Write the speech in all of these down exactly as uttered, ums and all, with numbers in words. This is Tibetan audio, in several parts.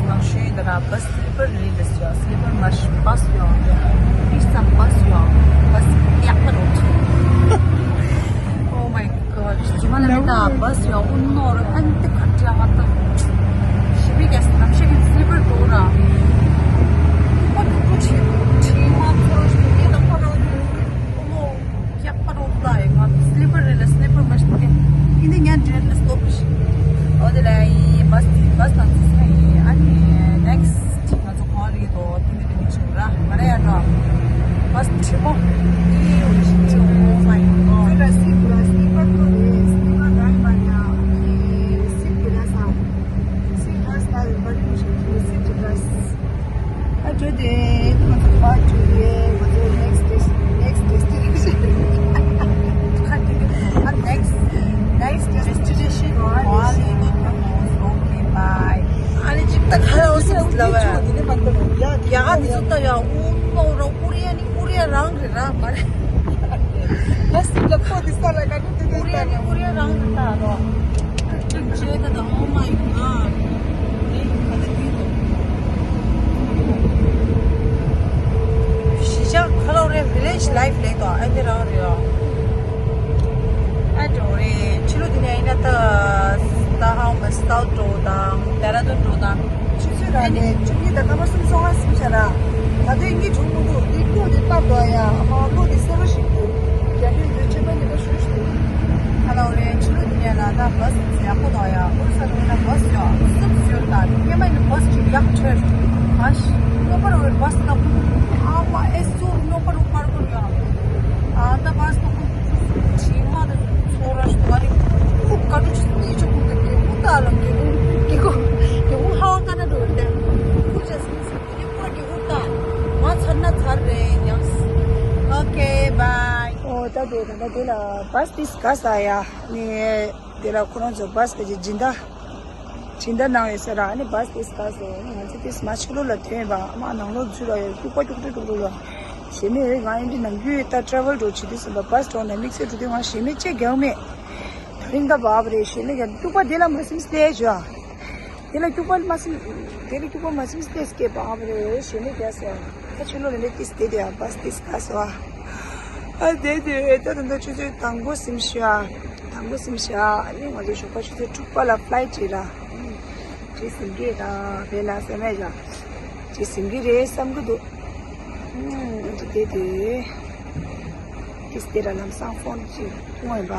ནང་ཤོས་ཡིན་ད་ན་བ་སི་སི་ལི་པར་རེད་འདུག་ཟེར། སི་ལི་པར་མ་ཤི་བ་སི་ཡོང་། མི་ས་བ་སི་ཡོང་། བ་སི་ཡག་པ་རེད། Oh my god. ཇི་མ་ལ་མི་ད་བ་སི་ཡོང་ཨུ་ནོར་ཨན་ཏི་ཁ་ཏྲ་ང་ད་ཤི་བི་གེ་སི་ནམ་ཤི་གི་སི་ལི་པར་དོ་ར་ཁོ་ཏུ་ཏུ་ཆི་ཆི་མ་ཚོར་ཤི་མི་ད་ཁོ་ར་ཨུ་ནོ། ཡག་པ་རོགས་ལ་ཡང་ང་སི་ལི་པར་རེད་ལ་སི་ལི་པར་མ་ཤེས་ཏེ། ཡིན་ཏེ་ཉན་འདྲེར་ལ་སྟོབས་ཤིག་འོ་དེ་ལ་ཡིན་བ་སི་བ་སི་དང་ཙི་ས་ཡིན། ཨ་ནི་ནེག་སི་ཊི་ང་ཚོ་གོ་རི་དོ་ཐུ་མི་དུ་མི་ཆུ་ར་མ་རེ་ཡ་ར་བ་སི་ཆི་མོ་ཡི་འོ་ཤི་ཆི། Oh my god. སི་ལི་པར་ཁོ་རེད། སི་ལི་པར་རང་མ་ཡ་སི་ལི་པར་ས་སི་ལི་པར་ས་རེད་པ་ཆུ་ཆུ་སི་ལི་པར། ཨ་ཅོ་དེ་ང་ཚོ་པ་ཅུ་ཡེ་ང་ཚོ་next des- next destination. ཨ་next next destination. Okay, bye. ཨ་ནི་ཅིག་ད་ཁ་ཡོད་སྲིད་ལ་བས། ཡ་ཧ་མི་ཚོ་ད་ཡ་ཨུ་ནོ་ར་ཀོ་རི་ཡ་ནི་ཀོ་རི་ཡ་རང་རེད་ར་མ་རེད། ཨ་སི་ལ་ཕོ་དི་ས་ལ་ཀ་ནི་དེ་ཀོ་རི་ཡ་ནི་ཀོ་རི་ཡ་རང་རེད་ད་རོ། ཅེ་ད་ད། Oh my god. གཞིས་ཆགས་ཁ་ལོ་རེ་village life ལེགས་དོ་ཨ་འདི་རང་རེད་ཨ། ཨ་འགྲོ་རེད་ཕྱི་ལོ་འདི་ནས་ཡིན་ན་ད་ད་ཧའོ་མ་སའུ་འགྲོ་དང་ཌེ་ར་ཌུན་འགྲོ་དང་། ཆུ་ཚོད་རང་ནས་བཅུ་གཉིས་དང་སྐར་མ་སུམ་ཅུ་སོ་ལྔ་ཟིན་བྱ་ར། ད་ལྟའི་གཉིད་དྲུག་མི་འདུག་འདི་ཀླུ་འདི་སྟབས་འགྲོ་ཡ་ཨ་མ་ཀླུ་འདི་སེ་རོ་ཞིག་འདུག་རྒྱ་ལུས་འདི་ཆེ་པ་ཉི་མ་ཞུ། ཁ་ལོ་རེ་ཕྱི་ལོ་འདི་ཡ་ན་ད་བ་སི་ཡག་པོ་དང་ཡ་ཨོ་རི་ས་ལ་ན་བ་སི་ཡོད་སུབ་ཡོད་ད་སྙེ་མ་ནི་བ་སི་ཅིག་ཡག་ཆོད། ཨ་ཤི་ནོ་པར་ཝེར་བ་སི་ན་ཁུ་ཨ་མ་ཨེ་སུ་ནོ་པར་ཝེར་པར་ཁུ་ཡོད་ཨ་ད་བ་སི་ན་ཁུ་ཁྲི་མ་ད་ཚོ་ར་ཤི་མ་རི་ཁུ་ཀ་ཏུ་ཆི་ནི་ཆུ་ཁུ་གི་གི་ཁུ་ད་ལ་གི་ཁུ་གི་ཁུ་གི་ཁུ་ཧ་བ་ཀ་ན་འགྲོ་རེད་དེ་ཁུ་ཅེ་སི་ནི་སི་ཁུ་གི་ཁུ་ད་མ་ཚར་ན་ཚར་རེད་ཡང་། Okay, bye. ཨོ་ད་དེ་ད་ད་དེ་ལ་བ་སི་དེ་ག་ས་ཡ་ནི་དེ་ལ་ཁོ་རང་ཚོ་བ་སི་དེ་སྦྱིན་བདག་སྦྱིན་བདག་གནང་ཡོད་ས་ར་ནི་བ་སི་དེ་ག་ས་ནི་ང་ཚོ་དེ་མ་ཕྱི་ལོགས་ལ་ཐོན་པ་ཨ་མ་ནང་ལོགས་འཛུལ་ལ་ཡོད་སྐྱུག་པ་སྐྱུག་སྐྱུག་སྐྱུག་ལ་ཞེ་མེད་ང་ཡིན་དུས་ནམ་རྒྱུན་ད་ཊེ་རེ་ཝལ་འགྲོ་བྱེད་དུས་ཟིན་པ་བ་སི་འགྲོ་ན་དམིགས་བསལ་འགྲོ་དུས་ང་ཞེ་མེད་ཅེས་རྒྱག་མེད། ད་རིང་ད་བབ་རེད་ཞེ་མེད་ཀྱང་སྐྱུག་པ་དེ་ལ་མ་སིམ་སྟེ་བྱོས་ཨ། དེ་ལ་སྐྱུག་པ་མ་སིམ། དེ་ལ་སྐྱུག་པ་མ་སིམ་སྟེ་སྐྱེས་པ་ཨ་བ་རེ་ཞེ་མེད་རྒྱ་སོ། ད་ཆུ་ལོ་ལེ་ལེ་ཏིས་དེ་དེ་ཨ་བ་སི་ཏིས་ག་སོ་ཨ། ཨ་དེ་དེ་ཨེ་ད་ད་ད་ཆུ་ཚོད་དང་པོ་སིམ་ཤོ་ཨ། དང་པོ་སིམ་ཤོ་ཨ་ནི་ང་ཚོ་ཞོགས་པ་ཆུ་ཚོད་དྲུག་པ་ལ་ཕ་ལའི་ཊི་རེད་ཨ། ཅི་སིམ་གི་ར་བེ་ན་སེ་མེ་ཡ། ཅི་སིམ་གི་རེད་བསམ་གི་འདུག་ཨ་དེ་དེ། ཏིས་དེ་ར་ལམ་སང་ཕོན་ཅིག་ཐུང་བ་ཡིན་པ།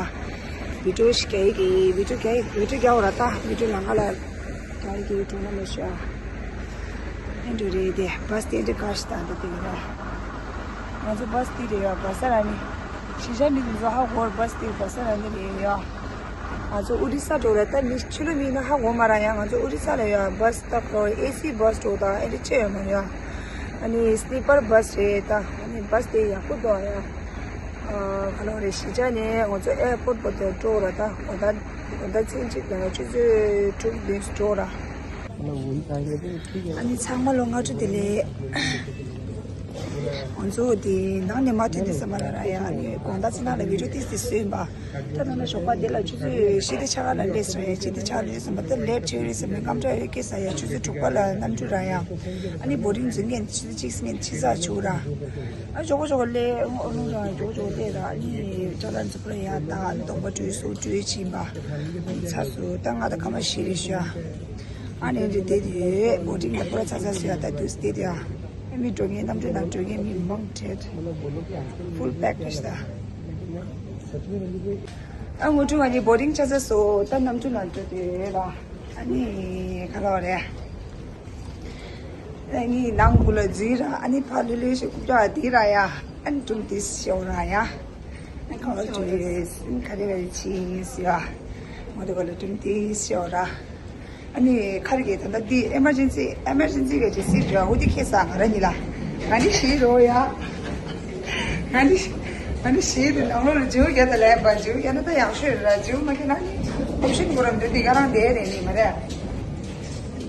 བི་ཌིའོ་ཞིག་རྒྱག་གི་བི་ཌིའོ་རྒྱག་གི་བི་ཌིའོ་རྒྱག་འོ་ར་ད་བི་ཌིའོ་ནང་ཁ་ལ་རྒྱག་གི་འགྲོ་ན་མ་ཤོ་ཨ། ཨེ་འགྲོ་རེད་དེ་བ་སི་དེ་འདྲ་ག་ཞིག་དང་འདི་དེ་ར། ང་ཚོ་བ་སི་དེ་རེད་ཡ་བ་ས་ར་ནི། ཤི་ཤ་མི་དེ་ཚོ་ཧ་གོ་བ་སི་དེ་བ་ས་ར་ནི་རེད་ཡ། ང་ཚོ་ཨོ་རི་ས་འགྲོ་རེད་ད་མི་ཕྱི་ལོ་མི་ན་ཧ་གོ་མ་ར་ཡ་ང་ཚོ་ཨོ་རི་ས་ལ་ཡ་བ་སི་ད་ཁོ་ཨེ་སི་བ་སི་འགྲོ་ད་ཨེ་འདྲ་ཆེ་ཡོད་མ་རེད་ཡ། ཨ་ནི་སི་ལི་པར་བ་སི་རེད་ད། ཨ་ནི་བ་སི་དེ་ཡག་པོ་འདུག་ཡ། ཨ་ག་ལོ་རེད་གཞིས་ཆགས་ནས་ང་ཚོ་ཨེར་པོར་བར་དུ་འགྲོ་ར་ད་དགོང་དག་དགོང་དག་མཚན་གཅིག་དང་ཆུ་ཚོད་དྲུག་བདུན་འགྲོ་ར། ཨ་ནི་ཚང་མ་ལོ་སྔ་དྲོ་བདེ་ལེགས། ང་ཚོ་དེ་ནང་ནས་མ་ཐོན་དུས་ཙམ་པ་ལ་ར་ཡ་ཨ་ནི་དགོང་དག་ཚེ་ནང་ལ་བི་ཌིའོ་ཏིས་ཏིས་བཟོས་ཡིན་པ། ད་ནང་ན་ཞོགས་པ་དེ་ལ་ཆུ་ཚོད་བཞི་དེ་ཆ་ག་ལ་སླེབས་སོང་ཡ་བཞི་དེ་ཆ་ག་ལ་སླེབས་སོང་པ་ད་ལེཊ་ཆེ་རེད་ཟེར་ནས་སྐམ་ཁྲ་ཡོད་སྐད་ས་ཡ་ཆུ་ཚོད་དྲུག་པ་ལ་གནམ་གྲུ་ར་ཡ། ཨ་ནི་བོ་ཌིང་འཛུལ་མཁན་ཆུ་ཚོད་གཅིག་ཟིན་ཆི་ས་བྱུག་ར། ཨ་ཞོགས་པ་ཞོགས་པ་སླེབས་ཨ་ནི་ཨོ་རླུང་ར་ཞོགས་ཞོགས་སླེབས་ར་ཨ་ནི་ཅ་ལག་འཛུགས་པ་ཡ་ད་ཨ་ནི་གདོང་པ་བཀྲུས་སོ་བཀྲུས་ཕྱིན་པ། ཚ་སོ་ད་ང་ད་ཁ་མ་ཤི་རེད་ཤ། ཨ་ནི་འདི་དེ་དུས་བོ་ཌིང་ད་པུ་ར་ཚ་ཚ་སོ་ཡ་ད་དུས་དེ་དུས་ཨ། མི་འགྲོ་མཁན་གནམ་གྲུ་ནང་འགྲོ་མཁན་མི་མང་དྲགས། ཕུལ་པེག་རེད་ཤག་ཨ་ངོ་སྤྲོད་ང་གཉིས་བོ་ཌིང་ཆ་ཚ་སོ་ད་གནམ་གྲུ་ནང་འགྲོ་དུས་ར་ཨ་ནི་ག་ལ་བ་རེད། ཨ་ནི་ནང་སྒོ་ལ་འཛུལ་ར་ཨ་ནི་ཕར་ལྷོད་ལྷོད་ཞིག་རྐུབ་བཀྱག་དེ་ར་ཡ་ཨ་ནི་སྒྲུང་དེ་ཤོད་ར་ཡ། ཨ་ནི་ག་བ་འགྲོ་ཡོད་ག་རེ་ག་རེ་བྱས་ཡིན་ཟེར་ཡ། ངོ་དེ་ག་ལ་སྒྲུང་དེ་ཤོད་ར། ཨ་ནི་ཁ་རི་གེ་ད་ལྟ་འདི་ཨེ་མར་ཇེན་སི་ཨེ་མར་ཇེན་སི་ག་ཅིག་སྲིད་འགྲོ་འུ་དེ་ཁེ་ས་ང་ར་ཉིད་ལ་ང་ནི་ཤི་རོ་ཡ། ང་ནི་ང་ནི་ཤི་དུ་ནང་ལོ་ལ་ཇིའུ་རྒྱ་ད་ལས་པ་ཇིའུ་རྒྱ་ན་ད་ཡག་ཤོས་ར་ཇིའུ་མ་ཁེ་ན་ནི་ཨོབ་ཤིན་གོ་ར་འདི་དེ་ག་རང་དེ་རེད་ནི་མ་རེད།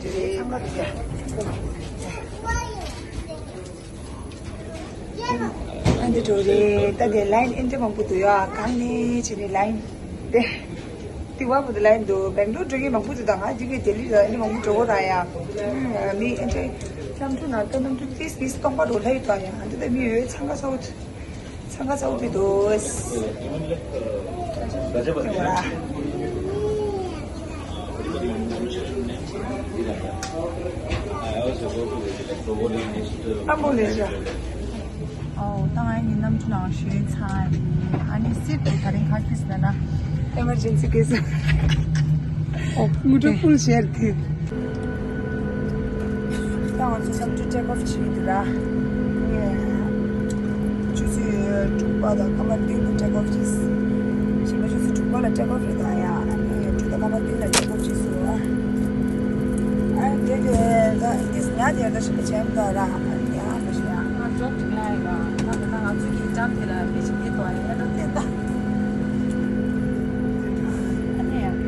འདི་རེད་ཚང་མ་རེད། ཨ་འདི་འགྲོ་རེད་ད་དེ་ལའིན་ཨེ་འདྲ་མང་པོ་འདུག་ཡ་གང་ནས་བྱས་ནས་ལའིན་དེ། དེ་བ་བུ་དེ་ལ་འདུག་སྦེང་ལོར་འགྲོ་མཁན་མང་པོ་འདུག་ད་ང་འདི་གའི་ལྡི་ལི་ལ་ཨ་ནི་མང་པོ་འགྲོ་གི་ད་ཡ། ཨ་མི་ཨ་ཅེ་གནམ་གྲུ་ནང་ད་གནམ་གྲུ་ཏིས་ཏིས་སྟོང་པ་འགྲོ་ལྷ་ཡི་ད་ཡ། ཨ་འདི་ད་མི་ཡོད་ཚང་ཀ་ས་འོ། ཚང་ཀ་ས་འོ་དེ་འདུག་ཨ་མོ་ལེ་ཤ། ཨོ། ད་ང་ཡི་གནམ་གྲུ་ནང་ཞོན་ཚར་རེད། ཨ་ནི་སིཊ་དེ་ད་རིང་ག་གིས་ན་ན། ཨེ་མར་ཇེན་སི་ཀེ་སི། ཨོ། ངུ་ཏྲོ་ཕུལ་ཤེར་ཐི། ད་ང་ཚོ་གནམ་གྲུ་ཊེག་ཨོཕ་བྱེད་ཀྱི་འདུག་ར། ཆུ་ཚོད་དྲུག་པ་དང་སྐར་མ་བདུན་ལ་ཊེག་ཨོཕ་བྱས། གཞན་པ་ཆུ་ཚོད་དྲུག་པ་ལ་ཊེག་ཨོཕ་རེད་ད་ཡ། ཨ་ནི་དྲུག་དང་སྐར་མ་བདུན་ལ་ཊེག་ཨོཕ་བྱས་སོང་། ཨ་དེ་ལས་ད་ཏིས་ཉལ་དེ་ད་ཞིག་ཆེན་པོ་ད་ར། ཨ་ནི་ཡང་ད་ཞིག་ཡང་ང་འཇོག་ཅིག་ཉལ་ཡིན་པ། ད་ད་ང་ཚོ་གི་འགྲམ་དེ་ལ་མི་ཞིག་དེ་དོ་ཡ་ད་དེ་ད། ཨ་ནི་ཡང་།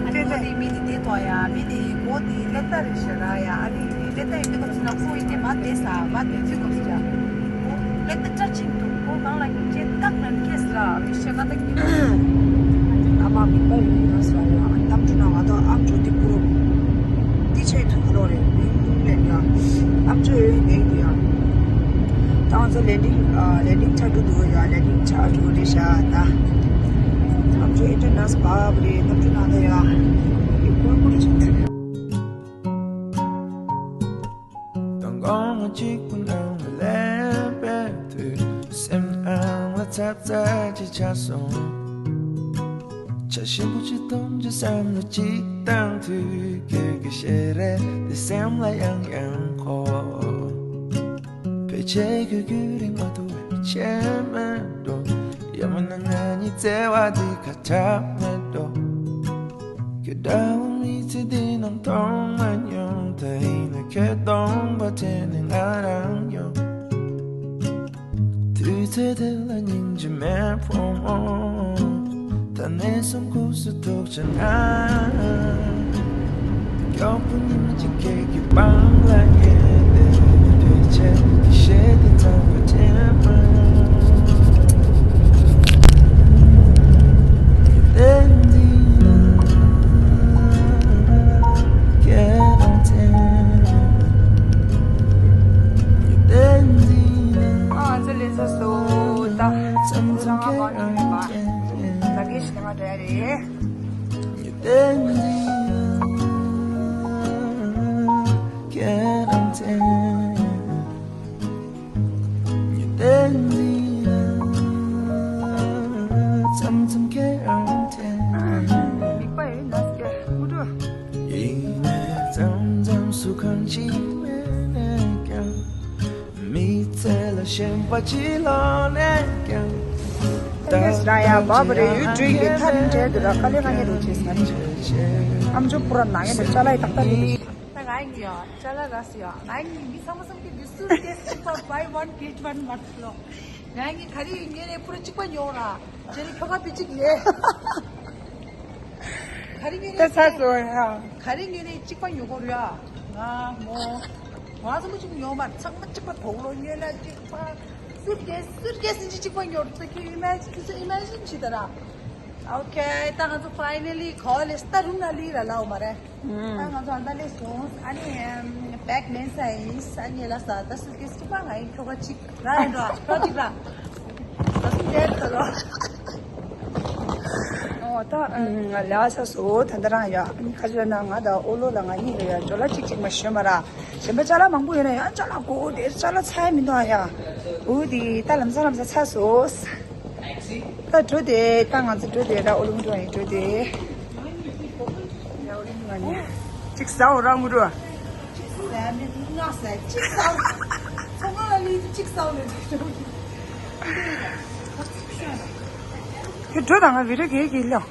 ཨ་ནི་ཁོ་དེ་མི་དེ་དེ་དོ་ཡ། མི་དེ་མགོ་དེ་ཀླད་པ་རེད་ཤག་ར་ཡ། ཨ་ནི་ཀླད་པ་ཡིན་དུས་སྐབས་སུ་ན་ཁོ་ཡིན་དེ་མ་དེ་ས་མ་དེ་ཚུད་སྐབས་སུ་ཡ། ཀླད་པ་སྐྲ་ཆིང་དུ་ཁོ་གང་ལ་སྙིང་རྗེ་བཏགས་ན་སྐྱེས་ལ་བའི་ཤ་ཀ་ད་ཉིན། ཨ་མ་མི་པ་ཡིན་ན་སོ་ཡ། གནམ་གྲུ་ནང་ང་དང་ཨམ་ཅོག་དེ་པུ་རུ་དེ་ཆེ་ཐུག་ལོ་རེད། མི་ལུང་ལེན་ཡ། ཨམ་ཅོག་ཡོད་ནས་འདུག་ཡ། ད་ང་ཚོ་ལེན་ཌིང་ཨ་ལེན་ཌིང་ཆགས་འགྲོ་འདུག་ཡ། ལེན་ཌིང་ཆགས་འགྲོ་རེད་ཤག་ད། ཨམ་ཅོག་ཨེ་ཏྲ་ནས་བབ་རེད། གནམ་གྲུ་ནང་ད་ཡ། ཡི་པུ་རུ་པུ་རུ་ཆེ་ཐུག་ཡ། དང་གོང་མ་གཅིག་པུ་ནང་ལ་ལེན་པའི་དུས། སེམས་ནང་ལ་ཚ་ཚ་ཅིག་ཆགས་སོང་། ཆ་ཞིམ་པོ་ཅིག་འཐུང་རྒྱུ་བསམ་བློ་ཅིག་བཏང་དུས། ཁྱོད་ཀྱི་ཞལ་རས་དེ་སེམས་ལ་ཡང་ཡང་འཁོར། ཕལ་ཆེར་ཁྱོད་རྒྱུན་རིང་མ་ཐུབ་པའི་ཆད་མེད་འགྲོ། ཡང་མིན་ན་ང་གཉིས་བརྩེ་བ་འདི་ཁ་གྲག་མེད་འགྲོ། ཁྱོད་འདྲ་བོ་མི་ཚེ་འདི་ནང་མཐོང་མ་མྱོང་། ད་ཡིན་ན་ཁྱོད་སྟོང་པ་དྲན་ནས་ང་རང་ཡོང་། དུས་ཚོད་དེ་ལ་སྙིང་རྗེ་མེད་ཕོ་མོ། ད་ནས་བཟུང་ཁུག་སུ་ཐུག་ཆ་ན། མགྱོགས་པོ་ཉི་མ་གཅིག་ཁྱེད་ཀྱི་པང་ལ་ཉལ་ཏེ། དུས་ཆད་ཀྱི་གཞས་དེ་ཚང་མ་དྲན་མ། ཨ་ཙི་ལེ་ས་སོ་ད། ཙམ་ཙམ་ཁྱེད་རང་ལ་གེ་ཞིག་ང་འདྲ་རེད། མིག་པ་ཡོད་ན་སྐྱ་ངུ་འགྲོ། མི་ཚེ་ལ་ཞེན་པ་ཅི་ལོག་ནས་ཀྱང་། ད་ལྟ་ཡ་བབ་རེ་ཡུལ་འགྲུལ་གྱི་ཐ་རིང་འདྲ་འདུག་ར། དཀའ་ལས་ཁག་ཉེ་རུ་བྱེད་ཟེར། ཨམ་ཅོག་པུ་ར་ནང་ཡ་འདུག་ཅ་ལག་ཡི་ཏག་ཏག་རེད། ད་ང་གཉིས་ཡ་ཅ་ལག་རག་སོང་ཡ། ང་གཉིས་མི་ཚང་མ་བསམ་གྱི་འདུག་སུ་ཏེ་སུ་པ་buy one get one མ་ལོ། ང་གཉིས་ག་རེ་ཡིན་ངེས་ནས་པུ་ར་གཅིག་པ་ཉོ་ར། ཇེ་ནི་ཁྱོ་ག་པི་གཅིག་ལས། ག་རེ་ཉོས་ནས་ད་ཚར་སོང་ཡ། ག་རེ་ཉོས་ནས་གཅིག་པ་ཉོ་དགོས་རེད་ཨ། ང་མོ། ང་ཚོ་མི་གཅིག་ཉོ་མ་ཚང་མ་གཅིག་པ་དོག་ལོ་ཉོས་ན་གཅིག་པ། སུཊ་ཀེ་སི་སུཊ་ཀེ་སི་ཅིག་གཅིག་པ་ཉོ་རེད། ད་ཁྱོད་ཨི་མེ་ཇིན་ཁྱོད་ཚོ་ཨི་མེ་ཇིན་བྱེད་ད་ར། ཨོ་ཁེ། ད་ང་ཚོ་ཕའི་ནལ་ལི་གོ་ལེ་སི་ད་རུང་ན་ལི་ར་ལའོ་མ་རེད། ད་ང་ཚོ་ཨ་ད་ལེ་སོང་ཨ་ནི་བེག་མེན་ས་ཡིན། ཨ་ནི་ལ་ས་ད་སུཊ་ཀེ་སི་གཅིག་པ་ང་ཡིན་ཁྱོ་ག་གཅིག་ར་ཡིན་འགྲོ་ཁྱོ་གཅིག་ར། ད་སུ་ལེར་ད་རོ། ཨོ་ད་ལ་ས་སོ་ད་ད་རང་ཡ་ཁ་ཅོ་ན་ང་ད་ཨོ་ལོ་ལ་ང་གཉིས་ལ་ཡ་ཇོ་ལ་གཅིག་གཅིག་མ་ཤོད་མ་ར། གཞན་པ་ཅ་ལག་མང་པོ་ཡོད་ན་ཡང་ཅ་ལག་གོ་དེ་ཅ་ལག་ཚ་ཡ་མི་འདུག་ཨ་ཡ། འུ་དེ་ད་ལམ་སང་ལམ་སང་ཚ་སོ། ད་འགྲོ་དེ་ད་ང་ཚོ་འགྲོ་དེ་ད་ཨོ་ལུང་འགྲོ་ཡིན་འགྲོ་དེ། ཡ་ཨོ་ལུང་ང་ནི་ཅིག་ཟའོ་རང་འགྲོ། ཅིག་ཟ་མི་ང་ཟ་ཅིག་ཟའོ། ཚོང་ཁང་ལ་ལི་ཅིག་ཟའོ་ལེ་ཅིག་ཟའོ། དེ་འགྲོ་ད་ང་བི་རི་གེ་གེ་ལོ།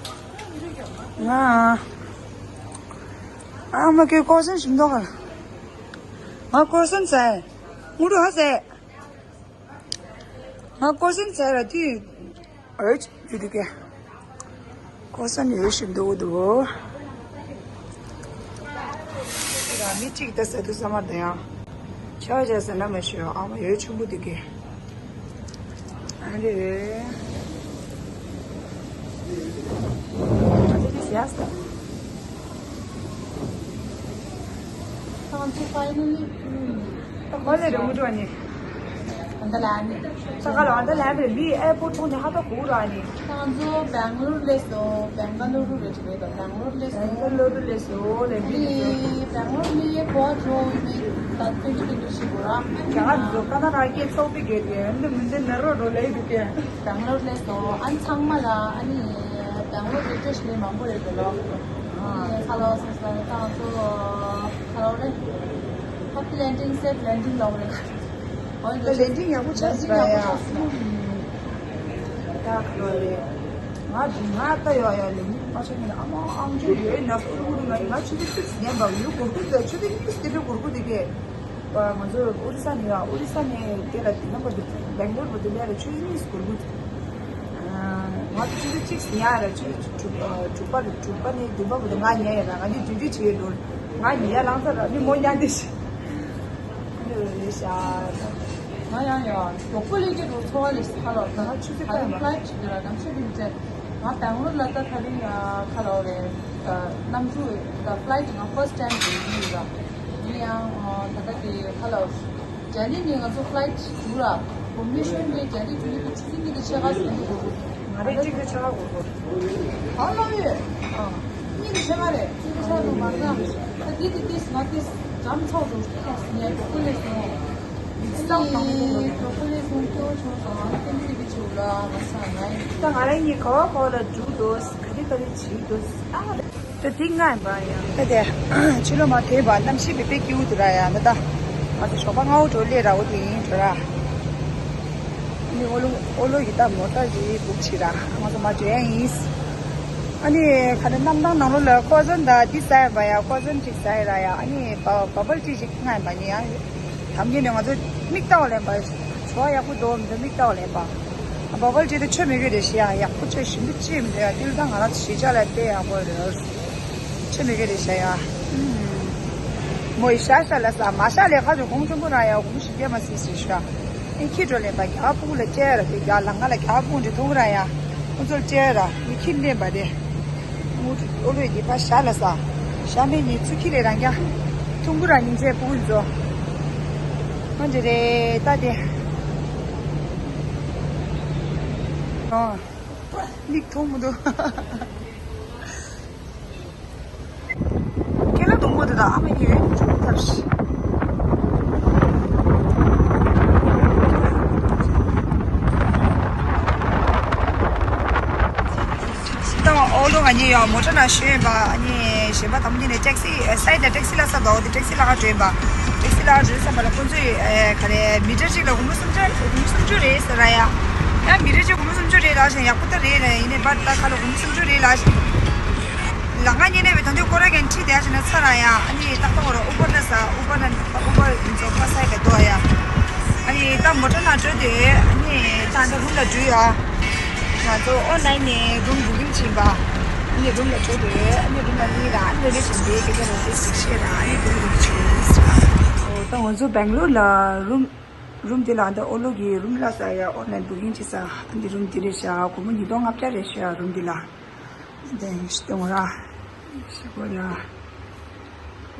ང་ཨ་མ་ཀེ་ཀོ་སན་ཞིམ་མདོག་ག་ལ། ང་ཀོ་སན་ཟ། ངུ་རུ་ཧ་ཟེ། ང་ཀོ་སན་ཟེར་ར་དུས། ཨོ་ཡོད་དུ་གེ། ཀོ་སན་ཡོད་ཞིག་འདུག་འདུག་མི་གཅིག་ད་ཟ་དུས་ས་མ་ད་ཡང་། ཆ་བ་ཆ་ཟ་ན་མ་ཤོད་ཨ་མ་ཡོད་ཆུང་པོ་འདུག་གེ། ཨ་རེ། Yes. ཁོ་ལས་རུ་འགྲོ་ནི། ཨ་འདི་ལ་ནི། ས་ཁ་ལ་ཨ་འདི་ལ་བའི་མི་ཨེ་པོར་ཐོག་ནས་ཧ་ད་གོ་ར་ནི། ཁོང་ཚོ་སྦེང་ལོར་སླེབས་སོང་། སྦེང་ག་ལོར་རུ་རེད་རེད། སྦེང་ལོར་སླེབས་སོང་། སྦེང་ལོར་སླེབས་སོང་ལས་ནི། སྦེང་ལོར་ནི་གོ་བ་འགྲོ་ཡིན་མིན་ད་ཐོན་གྱི་རེད་འདུག་ཞིག་གོ་ར། ང་ཚོ་ཀ་ན་ར་སྐད་ཚོགས་པའི་སྐད་དེ་འདི་མི་འདི་ནི་རོ་རོ་ལས་འདུག་གས། སྦེང་ལོར་སླེབས་སོང་། ཨ་ཚང་མ་ལ་ཨ་ནི་སྦེང་ལོར་རི་ཀྲེ་ཤི་ནི་མང་པོ་རེད་འདུག་ལོ། ཨ་ནི་ཁ་ལོ་སོང་ས་ད་ང་ཚོ་ཁ་ལོ་རེད། Happy landing, safe landing ལོག་རེད། ཨོ་ད་ལེན་ཌིང་ཡག་པོ་ཆགས་སོང་ཡ། ད་ཁ་ལོ་རེད། ང་ང་ད་ཡོད་ཡ་ལེན་ཌིང་མ་ཆགས་ན་ཨ་མ་ཨང་ཅོ་ཡོད་ན་ཨུ་རུ་ཨུ་རུ་ང་ང་ཆུ་ཚོད་གཅིག་ཉན་པ་ཡོད་གོ་གོ་ད་ཆུ་ཚོད་གཉིས་དེ་འདྲ་གོ་གོ་དེ་གས། ང་ཚོ་ཨོ་རི་ས་ནས་ཡ། ཨོ་རི་ས་ནས་དེ་ལ་དེ་ནམ་པ་དེ་སྦེང་ལོར་བ་དེ་ལས་ལ་ཆུ་ཚོད་གཉིས་གོ་གོ། ང་ཚོ་ཆུ་ཚོད་གཅིག་ཉན་ཡ་ལ་ཆུ་ཚོད་དྲུག་དྲུག་པ་དྲུག་པ་ནས་བདུན་པ་བ་དེ་ང་ཉན་ཡ་ལ་ང་ནི་དུས་དུས་བྱེད་འགྲོ། ང་ཉན་ཡ་ལང་ཚ་ར་ནི་མོ་ཉན་དེ་ཤི། ང་ཡང་ཡང་མགྱོགས་པོ་ལས་ཀྱི་འགྲོ་ཚོར་བ་ལས་ཁ་ལོ་ད་ཆུ་ཚོད་ཁ་ཡང་ཕ་ལའི་ཊི་ཞིག་ར་གམ་ཤ་གི་ཚེ་ང་སྦེང་ལོར་ལ་ད་ཐ་རིང་ཁ་ལོ་རེད། ད་གནམ་གྲུ་ད་ཕ་ལའི་ཊི་ང་ཕར་སི་ཊི་ཊེམ་རེད་ཡིན་ར། ཡིན་ཡང་ད་ལྟ་གི་ཁ་ལོ་ལྡི་ལི་ནས་ང་ཚོ་ཕ་ལའི་ཊི་འགྲོ་ར་བྷུ་བ་ནེ་ཤོར་ནས་ལྡི་ལི་འགྲོ་ཡི་གི་ཆུ་ཚོད་གཉིས་དང་ཕྱེད་ཀ་ཟིན་འགྲོ་དགོས། ང་རེ་གཅིག་དང་ཕྱེད་ཀ་འགོར་གོ། ཨ་ལོ་ཡོད། ཨ། གཉིས་ཀྱི་ཆེ་མ་རེད། གཅིག་གི་ཆ་དུ་མ་འགྲམ། ད་འདི་དེ་ཏིས་ང་ཏིས་འགྲམ་ཚོགས་འགྲོ་ཐོག་སི་ཉལ་གྲོགས་པོ་ལས་སོང་། ཡིག་ཚང་དང་པོ་གྲོགས་པོ་ལས་སོང་སྐྱོ་བྱུང་སོང་ཨ་ཏན་ཏིག་གི་ཆུ་ལ་མ་ས་ང་ཡིན། ད་ང་རང་གཉིས་ག་བ་ག་བ་ལ་འགྲོ་འདུག་ག་རེ་ག་རེ་བྱེད་འདུག་ཨ། ད་དེ་ང་ཡིན་པ་ཡང་ད་དེ་ཕྱི་ལོ་མ་དེ་བ་གནམ་གཤིས་བེ་བེ་སྐྱིད་པོ་འདུག་ར་ཡ་ད་ད་ང་ཚོ་ཞོགས་པ་སྔ་བོ་འགྲོ་སླེབས་ར་འོ་དེ་ཡིན་འགྲོ་ར། ནི་ཨོ་ལོ་ཨོ་ལོ་ཡི་ད་མོ་ཊ་ཞིག་བུག་བྱེད་ར་ང་ཚོ་མ་འགྲོ་ཡ་ཡིན། ཨ་ནི་ཁ་ནི་གནམ་ཐང་ནང་ལོགས་ལ་ཁོ་ཟན་ད་དེ་ཟ་ཡ་བ་ཡ་ཁོ་ཟན་ཅིག་ཟ་ཡ་ར་ཡ། ཨ་ནི་བ་བ་བལ་ཅི་ཞིག་ང་ཡིན་པ་ནི་ཡ། དམ་ཉེ་ནས་ང་ཚོ་མིག་ལྟ་བ་ལེན་པ། ཞོ་ཡག་པོ་འདུག་མི་འདུག་མིག་ལྟ་བ་ལེན་པ། བ་བལ་ཅི་དེ་ཆོ་མི་དགོས་རེད་ཤི་ཡ། ཡག་པོ་ཆོ་ཞིམ་པོ་ཅི་མི་འདུག་ཡ། ཏིལ་ད་ང་རང་ཚོ་གཞིས་ཆགས་ལ་དཔེ་ཡག་པོ་རེད། ཆོ་མི་དགོས་རེད་ཤི་ཡ། མོ་ཡི་ཤ་ཤ་ལ་ས་མ་ཤ་ལས་ཁ་ཚོ་གོང་ཆེན་པོ་ར་ཡ་གོང་ཞིག་རྒྱ་མ་སྲིད་སྲིད་ཤ། ཨེ་ཁྱི་འགྲོ་ལེན་པ་རྒྱ་ཕུག་ལ་བཅད་ར་དེ་རྒྱ་ལང་ཀ་ལ་རྒྱ་ཕུག་འདྲི་ཐུང་ར་ཡ། ཁོ་ཚོར་བཅད་ར་ཡི་ཁྱི་ལེན་པ་དེ། ཨོ་ལོས་ཀྱི་ཕ་ཤ་ལ་ས། ཤ་མེད་ནི་ཚུ་ཁྱི་ལས་རང་རྒྱ། ཐུང་གུ་ར་ཉིན་མཚན་ཕུག་ཚོ། ཁོ་འདྲི་རེད་ད་དེ། ཨོ། མིག་མཐོང་མི་འདུག་ཁྱེད་ལ་དུང་པོ་དེ་དག་ཨ་མ་ཡིན་ཐབས་ཤིག་ད་ཨོ་ལོ་ང་གཉིས་ཡང་མོ་ཊ་ནང་ཞོན་ཡིན་པ། ཨ་ནི་གཞན་པ་དམ་གཉིས་ནས་ཊེག་སི་སའིད་ལ་ཊེག་སི་ལ་ས་འདུག་དེ་ཊེག་སི་ལ་ཁ་འགྲོ་ཡིན་པ། ཊེག་སི་ལ་ཁ་འགྲོ་བསམ་པ་ལ་ཁོང་ཚོས་ག་རེ་མི་ཊར་གཅིག་ལ་དགུང་ལོ་སུམ་ཅུ་དགུང་ལོ་སུམ་ཅུ་རེད་ཟེར་ར་ཡ། ཡང་མི་ཊར་གཅིག་དགུང་ལོ་སུམ་ཅུ་རེད་ལབ་བཞིན་ཡག་པོ་ད་རེད་རེད་ཡིན་ནའི་པར་ད་ཁ་ལོ་དགུང་ལོ་སུམ་ཅུ་རེད་ལབ་བཞིན། ལ་ང་ཉེ་ནས་བའི་ད་དུང་སྐོར་ར་གན་ཁྲིད་བསྡད་བྱས་ན་ཚ་ར་ཡ། ཨ་ནི་ཏག་ཏག་ར་ཨུ་བར་ན་ས་ཨུ་བར་ན་ཨུ་བར་ཡིན་ཚོ་ཁ་སའི་ག་དོ་ཡ། ཨ་ནི་ད་མོ་ཊ་ནང་འགྲོ་དུས་ཨ་ནི་ད་ད་རུམ་ལ་འགྲོ་ཡ། ང་ཚོ་ཨོན་ལའིན་ནས་རུམ་བུ་ཀིང་བྱིན་པ། ཨ་ནི་རུམ་ལ་འགྲོ་དུས་ཨ་ནི་རུམ་ལ་གཉིས་ར་ཨ་ནི་རེ་བྱིན་པའི་སྐད་ཆ་རོ་ཏེ་ཞིག་བཤད་ར་ཨ་ནི་རུམ་རུམ་བྱིན། ད་ང་ཚོ་སྦེང་ལོར་ལ་རུམ་རུམ་དེ་ལ་ད་ཨོ་ལོ་གི་རུམ་ལ་ས་ཡ་ཨོན་ལའིན་བུ་ཀིང་བྱེད་ས་ཨ་ནི་རུམ་དེ་རེད་ཤག་སྒོར་མོ་ཉིས་སྟོང་ལྔ་བརྒྱ་རེད་ཤག་རུམ་དེ་ལ། དེ་ཤི་སྟོང་ར། ཤི་གོ་ཡ།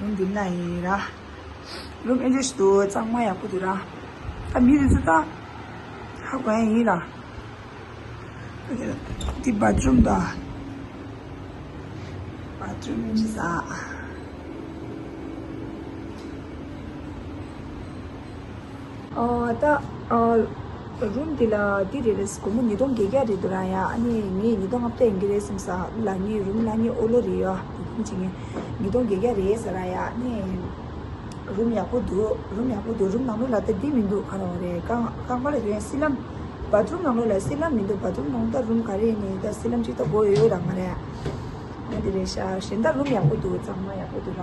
རུམ་འདི་ན་ཡིན་ར། རུམ་ཨེ་ཇེ་ཤི་འདུག་གཙང་མ་ཡག་པོ་འདུག་ར། ད་མི་དེ་ཚོ་ད། ཧ་གོ་ཡ་ཡིན་ར། འདི་བ་ཐི་རུམ་ད། བ་ཐི་རུམ་ཨེ་ཇེ་ས། ཨོ་ད་ཨོ། རུམ་འདི་ལ་འདི་རེད་རེད། སྒོར་མོ་ཉིས་སྟོང་བརྒྱད་བརྒྱ་རེད་འདུག་ར་ཡ། ཨ་ནི་ངས་ཉིས་སྟོང་ལྔ་བརྒྱ་ཡིན་གྱི་རེད་བསམ་ས། ལ་ངའི་རུམ་ལ་ངའི་ཨོ་ལོ་རེད་ཡ། ཅི་ངས་ཉིས་སྟོང་བརྒྱད་བརྒྱ་རེད་ཟེར་ར་ཡ། ཨ་ནི་རུམ་ཡག་པོ་འདུག་རུམ་ཡག་པོ་འདུག་རུམ་ནང་ལོགས་ལ་ད་འདི་མི་འདུག་ག་རེ་རེད། རྐང་རྐང་པ་ལ་ཡོད་སི་ལམ། བ་ཐི་རུམ་ནང་ལོགས་ལ་སི་ལམ་མི་འདུག་བ་ཐི་རུམ་ནང་ལོགས་ད་རུམ་ག་རེ་ཡིན་ནི་ད་སི་ལམ་གཅིག་ད་དགོས་ཡོད་ར་མ་རེད། ཨ་འདི་རེད་ཤག་གཞན་དག་རུམ་ཡག་པོ་འདུག་གཙང་མ་ཡག་པོ་འདུག་ར།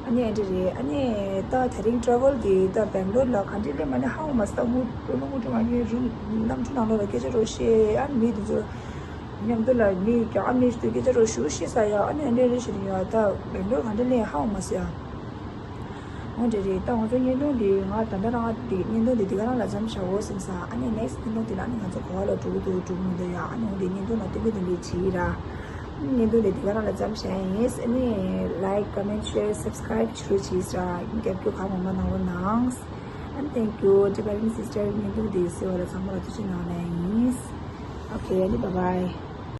ཨ་ནི་ཨ་འདི་རེད། ཨ་ནི་ད་དེ་རིང་ཊེ་རེ་ཝལ་འདི་ད་སྦེང་ལོར་ལ་ག་འདྲ་སླེབས་མ་ནི་ཧ་གོ་མ་སོང་། ད་དངུལ་ཨོ་ལོ་དངུལ་ཀྲུང་ང་གཉིས་རུམ་གནམ་གྲུ་ནང་ལོགས་ལ་སྐད་ཆ་རོ་བཤད། ཨ་ནི་མི་དེ་ཚོ་མཉམ་དུ་ལ་མི་རྒྱ་ཨ་མི་ཞིག་ཏུ་སྐད་ཆ་རོ་ཞུ་བཤད་ས་ཡ། ཨ་ནི་ཨ་འདི་རེད་ཞིག་ཡ། ད་སྦེང་ལོར་ག་འདྲ་སླེབས་ཧ་གོ་མ་སོང་ཡ། འོ་འདྲ་རེད། ད་ང་ཚོ་བརྙན་ཐུང་འདི་ང་ད་ལྟ་རང་འདི་བརྙན་ཐུང་འདི་འདི་ག་རང་ལ་མཚམས་བཞག་འོ་བསམ་ས། ཨ་ནི་ནེག་སི་བརྙན་ཐུང་འདི་ལ་ཨ་ནི་ང་ཚོ་ག་བ་ལ་འགྲོ་གི་འདུག་འགྲོ་གི་མི་འདུག་ཡ། ཨ་ནི་འོ་འདི་བརྙན་ཐུང་ལ་སྟོན་གི་འདུག་འདི་བྱེད་ཡི་ར། བརྙན་ཐུང་དེ་འདི་ག་རང་ལ་མཚམས་བཞག་ཡིན། ཨ་ནི་like, comment, share, subscribe བྱེད་རོགས་གྱིས་ཤག་རྒྱབ་སྐྱོར་གང་མང་མང་གནང་རོགས་གནང་། And thank you, Tibetan sister. བརྙན་ཐུང་དེ་གཟིགས་པ་ལ་ཚང་མ་ལ་ཐུགས་རྗེ་གནང་ནས་ཡིན། Okay, ཨ་ནི་bye bye.